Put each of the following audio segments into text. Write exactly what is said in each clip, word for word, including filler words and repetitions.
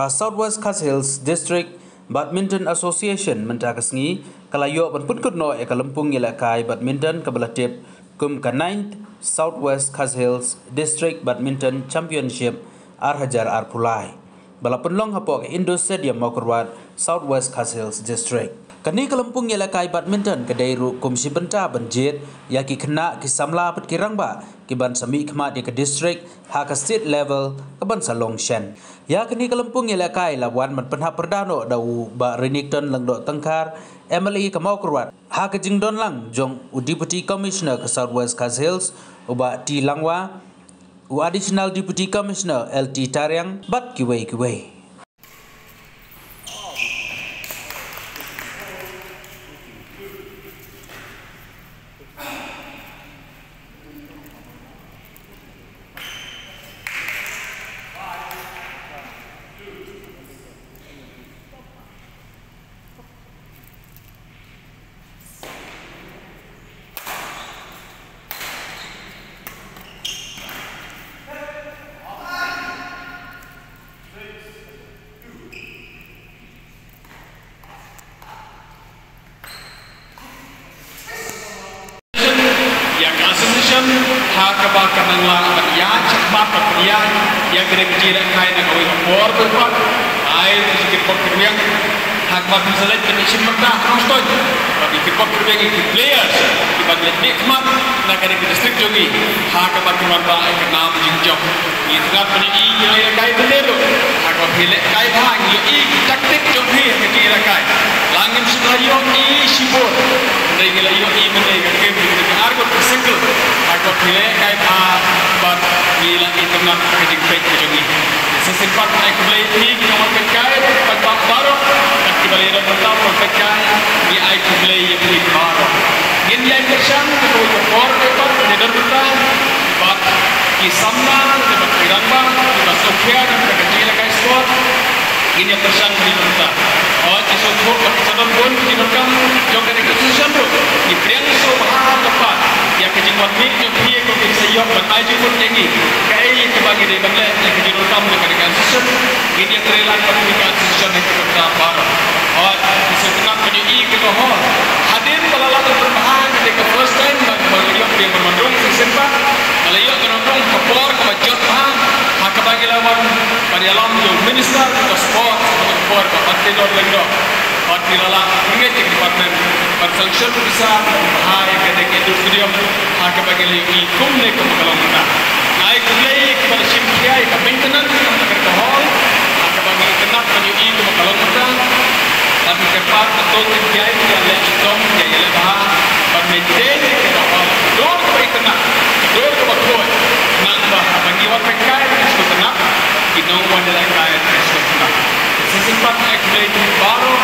South West Khasi Hills District Badminton Association mynta ka sngi ka la ïoh ban pynkut noh ïa ka lympung ïalehkai badminton kaba la tip kum ka ninth South West Khasi Hills District Badminton Championship ar hajar arphew lai, ba la pynlong hapoh ka Indoor Stadium Mawkyrwat, South West Khasi Hills District. Kane ka lympung ïalehkai badminton ka dei ruh kum shi bynta ban jied ïa ki khynnah, ki samla bad ki rangbah kiban sa mihkhmat ïa ka district ha ka state level kaban sa long shen. Ïa kane ka lympung ïalehkai la wan ban pynhap pyrda noh da u Bah Renikton Lyngdoh Tyngkhar, M L A ka Mawkyrwat, ha ka jingdon lang jong u Deputy Commissioner ka South West Khasi Hills, u Bah T Langwa, u Additional Deputy Commissioner L T Tariang bad kiwei kiwei. Ïa ka association ha kaba ka nang lah ban ïaid shakhmat bad pynïaid ïa kane ka jingïalehkai na kawei ka por kawei pat. Ai ki jingkyrpad kyrwiang ha kaba phin sa leit ban ïashim bynta ha Nongstoiñ bad ki jingkyrpad kyrwiang ïa ki players kiba leit mihkhmat na kane ka district jong ngi ha kaba kin wanrah ïa ka nam jingjop. Ngi tnat ban ïohi ki nongïalehkai mynta ruh ha kaba phi lehkai bha, ngi ïohi ki tactic jong phi ha ka jingïalehkai. La ngim shym la ïohi shibun, hynrei ngi la ïohi mynta ka game, ka ar ngut ka single ha kaba phi lehkai bha bad ngi la itynnad ha ka jingpeit ka jong ngi. Sa shisien pat ai khublei ïa phi ki nongwan peitkai, paidbah baroh bad kiba la ïadon bynta ban peitkai, ngi ai khublei ïa phi baroh. Ngin ïai pyrshang ha kawei ka por kawei pat ban ïadon bynta bad ki samla ne bad ki rangbah kiba sngewkhia na ka jingïalehkai sport. Ngin ïa pyrshang ban ïadon bynta. Hooid, ngi sngewthuh ba ki sa don bun ki jingdonkam jong kane ka association ruh. Ngi pdiang sngewbha lypa ïa ka jingwan mih jong phi, kum phin sa ïoh ban ai jingmut ïa ngi kaei kaba ngi dei ban leh ïa ka jingdonkam jong kane ka association. Ngin ïa trei lang bad kane ka association ha ki bynta baroh. Hooid, ngi sngewtynnat ban ïohi kane ka hall. Hadien ba la lah ban pynbha, ka dei ka first time ba, ba la ïoh biang ban wan rung sa shisien pat. Ba la ïoh ban wan rung ka por kaba jot bha ha kaba ngi la wan ban ïalam ïa u Minister ka Sports ha ka por ba Bah Renikton Lyngdoh. Bad ngi la lah pynngeit ïa ka department ban sanction pisa ban pynbha ïa kane ka indoor stadium ha kaba ngi la ïohi kumne kumba ka long mynta. Nga ai khublei ïa kiba la shim khia ïa ka maintenance jong kane ka hall ha kaba ngi itynnad ban ïohi kumba ka long mynta. Bad ngi kyrpad ba to ngin ïai ïaleh shitom, ïai ïaleh bha ban maintain ïa kane ka hall. Ka dur kaba itynnad, ka dur kaba khuid, khnang ba haba ngi wan peitkai ngi sngewtynnad, ki nongwan ïalehkai ki sngewtynnad. Sa shisien pat ai khublei ïa phi baroh,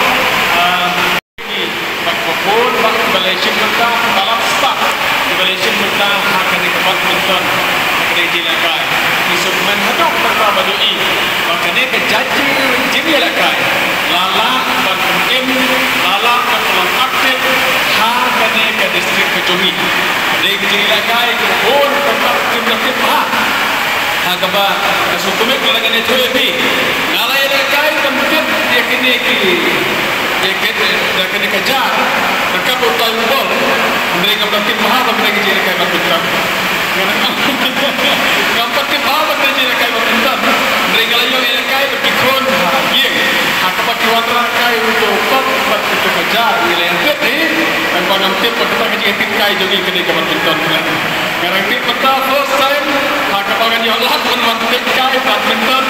ah, bad kiba bun bad kiba la shim bynta, ba la spah kiba la shim bynta ha kane ka badminton, ha kane ka jingïalehkai. Ngi sngewkmen haduh katta ban ïohi ba kane ka jait jingïalehkai la lah ban pynim, la lah ban long active ha kane ka district ka jong ngi. Kane ka jingïalehkai ka bun bad kim da tip bha. Ha kaba ka sngewthuh ka la ngan ïathuh ïa phi. Nga la ïalehkai ban tip ïa kine ki, ïa kine, ïa kine ka jar. Ryngkat u tai u bol. Hynrei ngam pat tip bha ba kine ki jingïalehkai badminton. Ngam pat tip bha ba kine ki jingïalehkai badminton. Hynrei nga la ïoh ïalehkai bad ki khun ha ïing. Ha kaba ki wanrah kai uto u kop bad uto ka jar. Ngi la ïatip hi. Tang ba ngam tip ba kata ka jingïatip kai jong ngi kane ka badminton. Nga dang tip mynta first time ha kaba ngan ïoh lad ban wan tip kai badminton,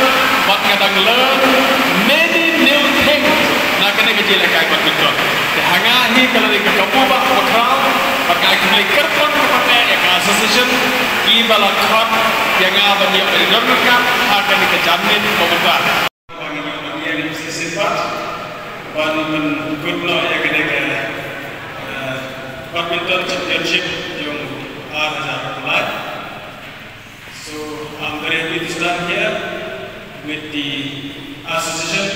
bad nga dang learn many new things na kane ka jingïalehkai badminton. Te ha nga hi ka la dei ka kabu ba khraw, bad nga ai khublei kyrpang kyrpang ïa ka association kiba la khot ïa nga ban ïoh ban ïadon ryngkat ha kane ka janmiet ba mynta. Ba ngi ïoh ban ïeng shisien pat ban pynkut noh ïa kane ka, eh, badminton championship jong ar hajar arphew lai. So I'm very happy to stand here with the association,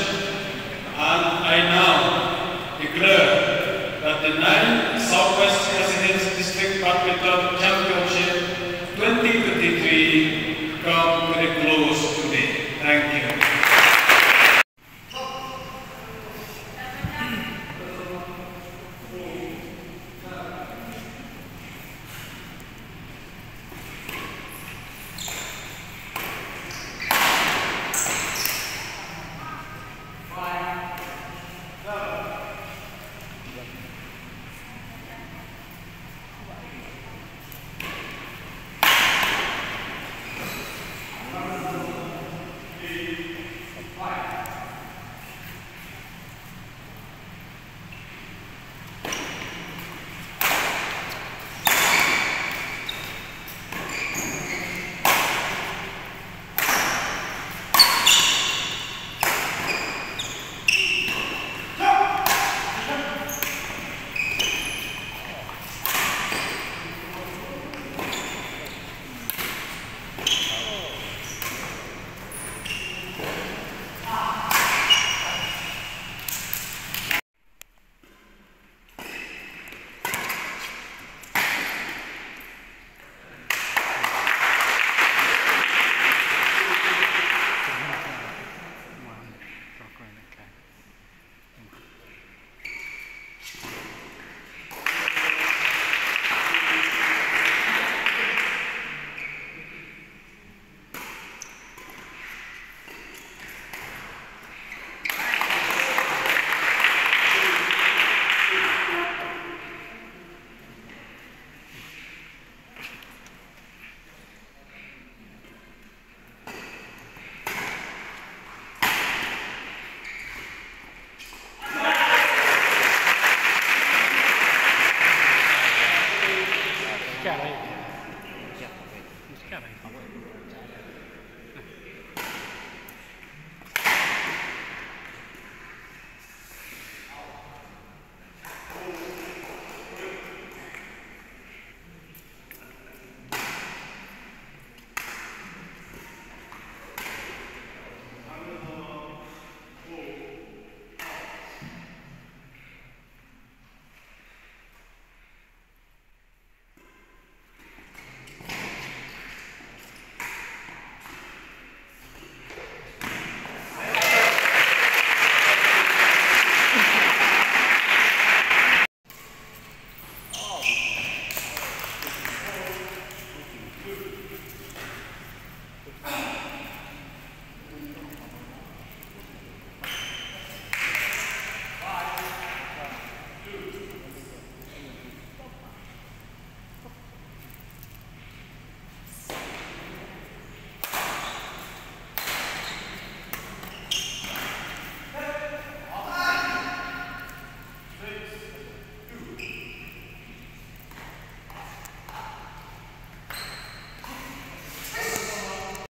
and I now declare that the ninth Southwest Khasi